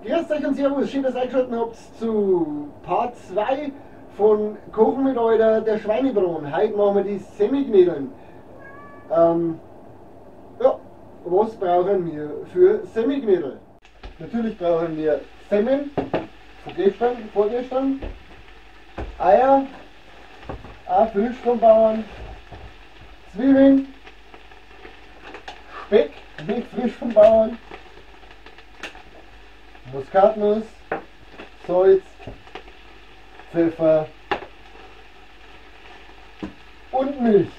Grüß euch und Servus, schön, dass ihr eingeschaltet habt zu Part 2 von Kochen mit Oida, der Schweinebraten. Heute machen wir die Semmelknödeln. Ja, was brauchen wir für Semmelknödel? Natürlich brauchen wir Semmeln von gestern, vorgestern, Eier, auch frisch vom Bauern, Zwiebeln, Speck, nicht frisch vom Bauern, Muskatnuss, Salz, Pfeffer und Milch.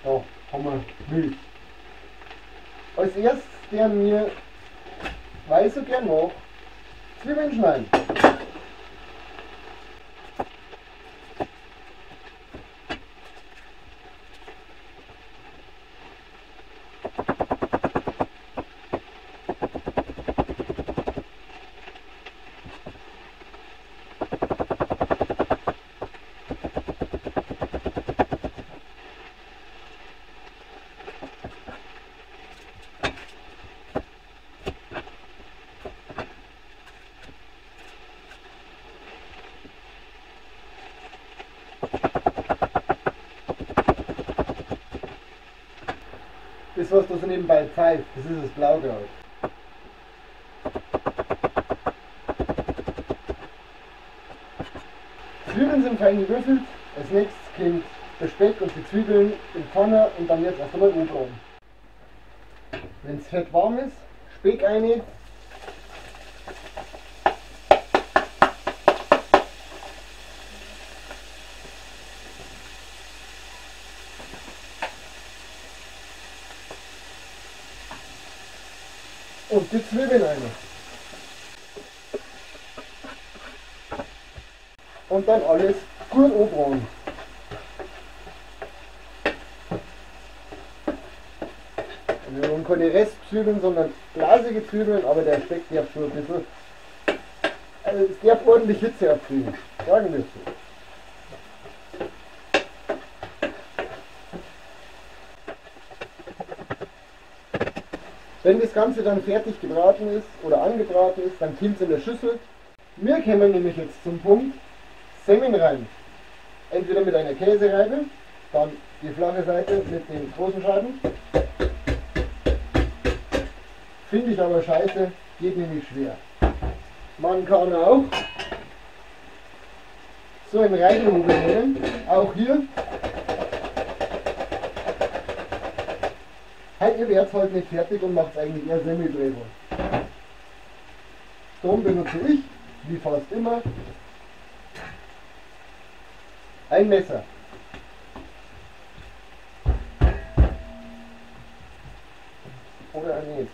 Da haben wir Milch. Als erstes, der mir, weil ich so gern mag, Zwiebeln schneiden. Das, was da so nebenbei pfeift, das ist das Blaukraut. Zwiebeln sind fein gewürfelt. Als nächstes kommt der Speck und die Zwiebeln in die Pfanne und dann jetzt erst einmal anbraten. Wenn das Fett warm ist, Speck rein. Und die Zwiebeln rein. Und dann alles gut anbraten. Wir haben keine Restzwiebeln, sondern blasige Zwiebeln, aber der Speck darf schon ein bisschen, also es darf ordentlich Hitze abkriegen, sagen wir es so. Wenn das Ganze dann fertig gebraten ist oder angebraten ist, dann kommt es in der Schüssel. Wir kommen nämlich jetzt zum Punkt Semmeln rein. Entweder mit einer Käsereibe, dann die flache Seite mit den großen Scheiben. Finde ich aber scheiße, geht nämlich schwer. Man kann auch so einen Reibehobel nehmen, auch hier. Hey, ihr werdet halt nicht fertig und macht eigentlich eher Semmelbrösel. Darum benutze ich, wie fast immer, ein Messer. Oder ein Netz.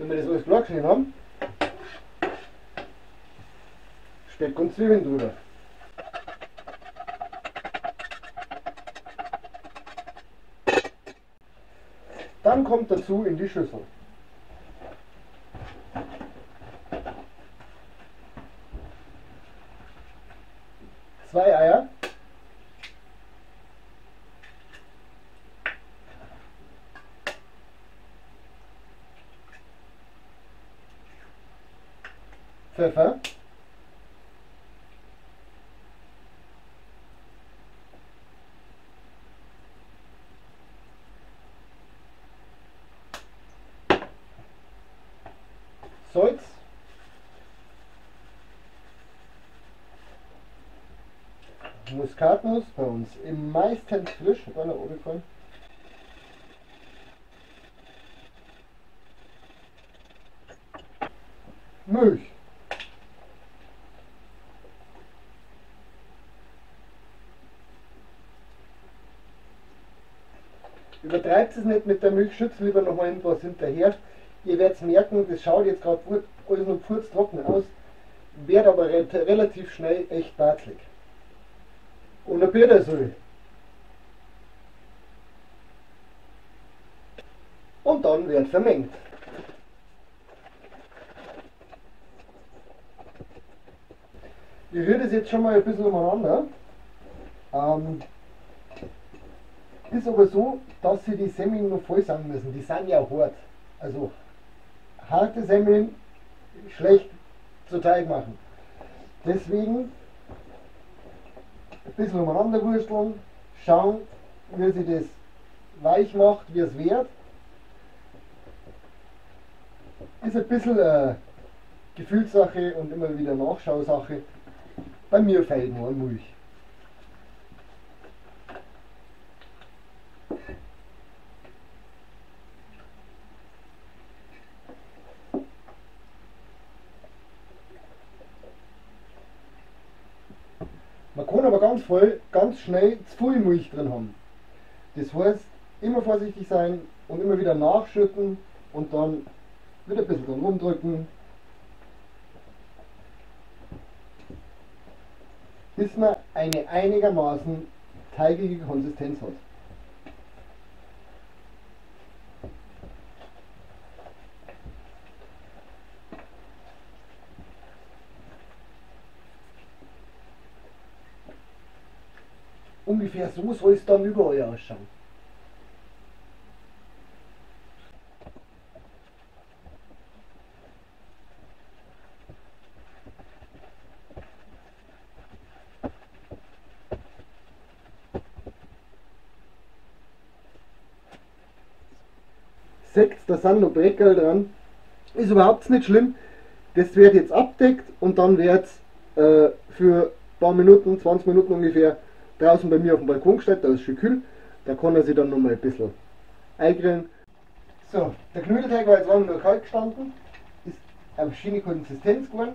Wenn wir das alles klar geschnitten haben, Speck und Zwiebeln drüber. Dann kommt dazu in die Schüssel 2 Eier, Pfeffer, Salz, Muskatnuss, bei uns meistens frisch, hat einer oben. Milch. Übertreibt es nicht mit der Milch, schützt lieber noch mal etwas hinterher. Ihr werdet merken, das schaut jetzt gerade alles noch furztrocken aus, wird aber relativ schnell echt batzlig. Und ein Petersilie. Und dann wird vermengt. Ich rühre das jetzt schon mal ein bisschen umeinander. Ist aber so, dass sie die Semmeln noch voll sein müssen. Die sind ja hart. Also harte Semmeln schlecht zu Teig machen. Deswegen ein bisschen umeinander wursteln, schauen, wie sich das weich macht, wie es wird. Ist ein bisschen Gefühlssache und immer wieder Nachschausache. Bei mir fehlt nur Milch. Man kann aber ganz schnell zu viel Milch drin haben. Das heißt, immer vorsichtig sein und immer wieder nachschütten und dann wieder ein bisschen dran rumdrücken, bis man eine einigermaßen teigige Konsistenz hat. Ungefähr so soll es dann überall ausschauen. Seht, da sind noch Breckerl dran. Ist überhaupt nicht schlimm. Das wird jetzt abdeckt und dann wird es für ein paar Minuten, 20 Minuten ungefähr, draußen bei mir auf dem Balkon gestellt, da ist schön kühl. Da kann er sich dann nochmal ein bisschen eingrillen. So, der Knödelteig war jetzt lange nur kalt gestanden, ist eine schöne Konsistenz geworden.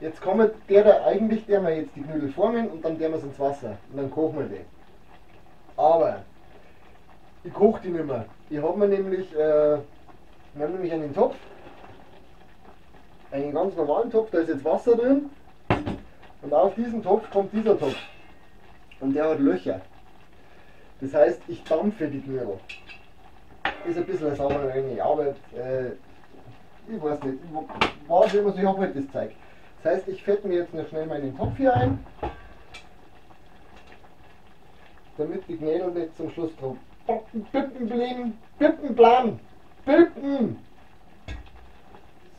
Jetzt kommt der da eigentlich, der wir jetzt die Knödel formen und dann der wir es ins Wasser und dann kochen wir die. Aber ich koche die nicht mehr. Ich habe mir nämlich, wir haben nämlich einen Topf, einen ganz normalen Topf, da ist jetzt Wasser drin und auf diesen Topf kommt dieser Topf. Und der hat Löcher. Das heißt, ich dampfe die Knödel. Ist ein bisschen eine sauberere Arbeit. Ich weiß nicht, was immer so, ich habe halt das Zeug. Das heißt, ich fette mir jetzt noch schnell meinen Topf hier ein, damit die Knödel nicht zum Schluss drauf bippen bleiben. Bippen bleiben. Bippen!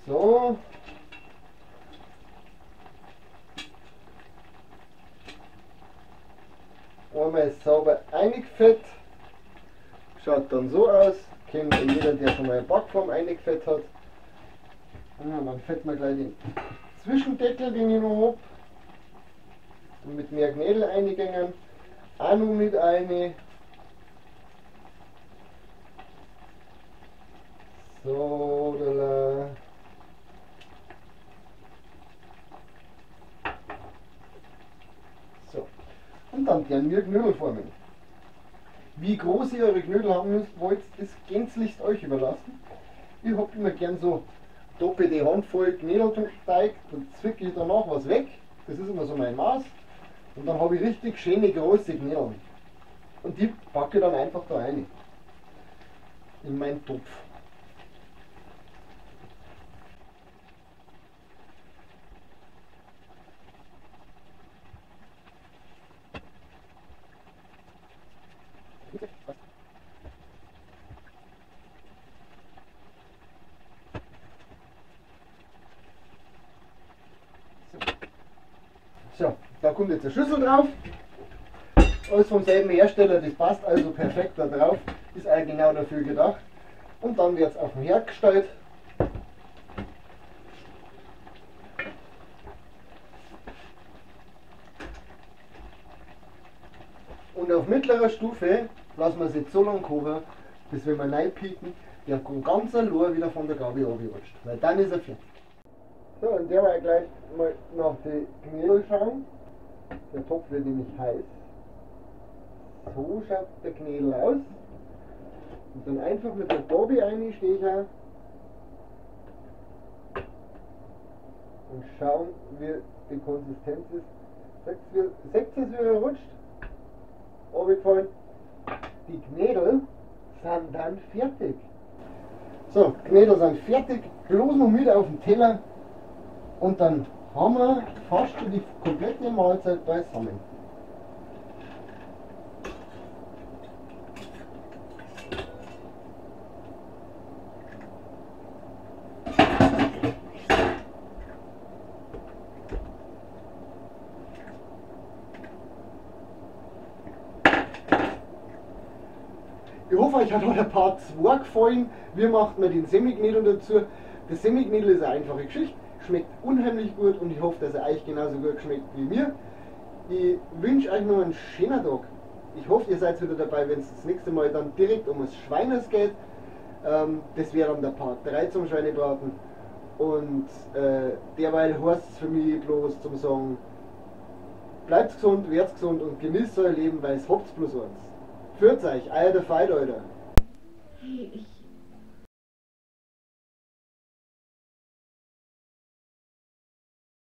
So. Einmal sauber eingefett. Schaut dann so aus. Kennt jeder, der schon mal eine Backform eingefett hat. Und dann fetten wir gleich den Zwischendeckel, den ich noch habe. Und mit mehr Knödel eingängen. Auch noch mit eine. So, da. So. Und dann werden wir Knödel formen. Wie groß ihr eure Knödel haben müsst, wollt, ist gänzlich euch überlassen. Ich hab immer gern so doppelte Handvoll Knödelteig, dann zwicke ich danach was weg. Das ist immer so mein Maß. Und dann habe ich richtig schöne große Knödel. Und die packe ich dann einfach da rein. In meinen Topf. So, da kommt jetzt eine Schüssel drauf. Alles vom selben Hersteller, das passt also perfekt da drauf. Ist eigentlich genau dafür gedacht. Und dann wird es auf den Herd gestellt. mittlerer Stufe lassen wir es jetzt so lange kochen, bis wenn wir reinpieken, der ganz allein wieder von der Gabel runterrutscht. Weil dann ist er fertig. So, und der war gleich mal nach die Knödel schauen. Der Topf wird nämlich heiß. So schaut der Knödel aus. Und dann einfach mit der Gabel reinstechen und schauen, wie die Konsistenz ist. Seht ihr, wie er rutscht? Runtergefallen. Die Knödel sind dann fertig. So, Knödel sind fertig, bloß noch mit auf den Teller und dann haben wir fast schon die komplette Mahlzeit beisammen. Ich hoffe, euch hat heute Part 2 gefallen. Wie macht man den Semmelknödel dazu? Das Semmelknödel ist eine einfache Geschichte, schmeckt unheimlich gut und ich hoffe, dass er euch genauso gut schmeckt wie mir. Ich wünsche euch noch einen schönen Tag. Ich hoffe, ihr seid wieder dabei, wenn es das nächste Mal dann direkt um das Schweines geht. Das wäre dann der Part 3 zum Schweinebraten. Und derweil heißt es für mich bloß zum Sagen, bleibt gesund, werdet gesund und genießt euer Leben, weil es habt bloß eins. Führt euch, euer der Veit, Alter. Hey, ich